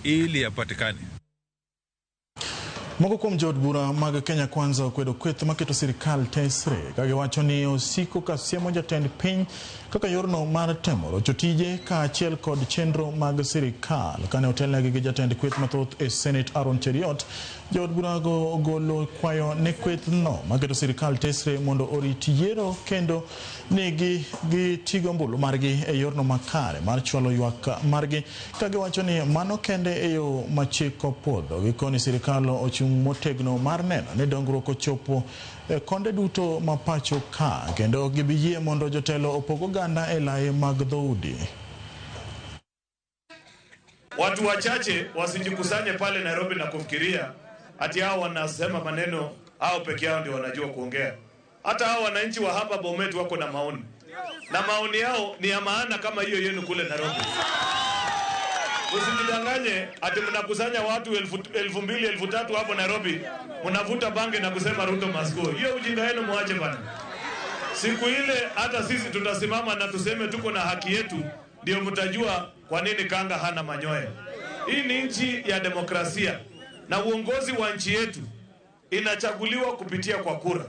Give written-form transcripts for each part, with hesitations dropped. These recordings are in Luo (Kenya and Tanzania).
ili apatikane. Moko kuom jood bura mag Kenya Kwanza okwedo kweth maketo sirikal tesre ka giwacho ni osiko ka siemo jatend piny kaka yorno mar temo rocho tije kaachiel kod chenro mag sirikal. Kane otelnegi gi jatend kweth mathoth e Senate Aaron Cheruiyot, jood burago ogolo kwayo ne kwethno maketo sirikal tesre mondo orit yiero kendo ni giti gi ombulu margi e yorno makare mar chwalo ywak margi ka giwacho ni mano kende e yo ma chik opuodho. Gikoni sirikal ochung' motegno mar neno ni dongruok ochopo e konde duto ma pacho ka kendo ok gibi yie mondo jotelo opog oganda e lai mag dhoudi. Watu wachache wasijikusanye pale Nairobi na kufikiria ati hao wanasema maneno hao peke yao ndio wanajua kuongea. Hata hao wananchi wa hapa Bomet wako na maoni, na maoni yao ni ya maana kama hiyo yenu kule Nairobi. Usijidanganye ati mnakusanya watu 2000 3,000 hapo Nairobi, mnavuta bange na kusema Ruto must go. Hiyo ujinga yenu muache bana. Siku ile hata sisi tutasimama na tuseme tuko na haki yetu, ndio mtajua kwa nini kanga hana manyoya. Hii ni nchi ya demokrasia na uongozi wa nchi yetu inachaguliwa kupitia kwa kura.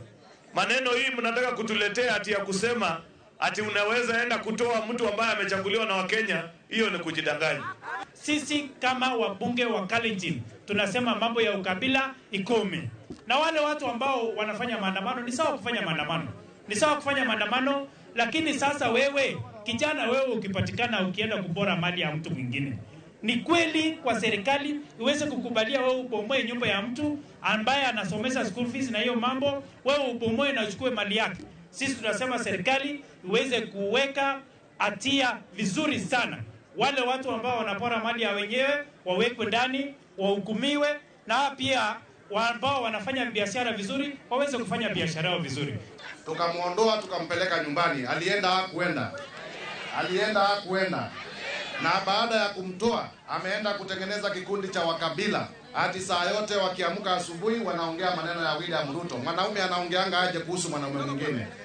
Maneno hii mnataka kutuletea ati ya kusema ati unaweza enda kutoa mtu ambaye amechaguliwa na Wakenya, hiyo ni kujidanganya. Sisi kama wabunge wa Kalenjin tunasema mambo ya ukabila ikome, na wale watu ambao wanafanya maandamano ni sawa kufanya maandamano, ni sawa kufanya maandamano, lakini sasa wewe kijana, wewe ukipatikana ukienda kubora mali ya mtu mwingine, ni kweli kwa serikali iweze kukubalia wewe ubomoe nyumba ya mtu ambaye anasomesha school fees na hiyo mambo, wewe ubomoe na uchukue mali yake? Sisi tunasema serikali iweze kuweka hatia vizuri sana, wale watu ambao wanapora mali ya wenyewe wawekwe ndani, wahukumiwe, na pia ambao wanafanya biashara vizuri waweze kufanya biashara yao vizuri. Tukamwondoa tukampeleka nyumbani, alienda hakuenda, alienda hakuenda. Na baada ya kumtoa ameenda kutengeneza kikundi cha wakabila, ati saa yote wakiamka asubuhi wanaongea maneno ya William Ruto. Mwanaume anaongeanga aje kuhusu mwanaume mwingine?